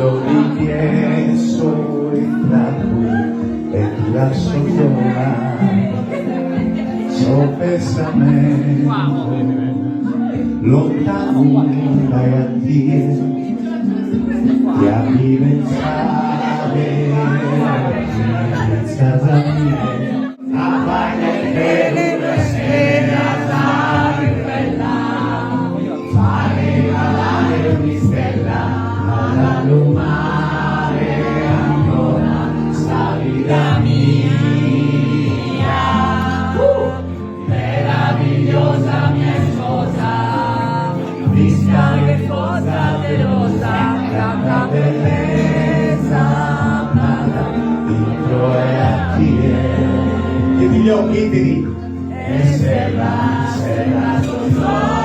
L'ho richiesto entrando e ti lasso sola Sos pensamentos lontanu dae a tie Chi a mi pensare pensas a mie Chiudi gli occhi, e serra, serra.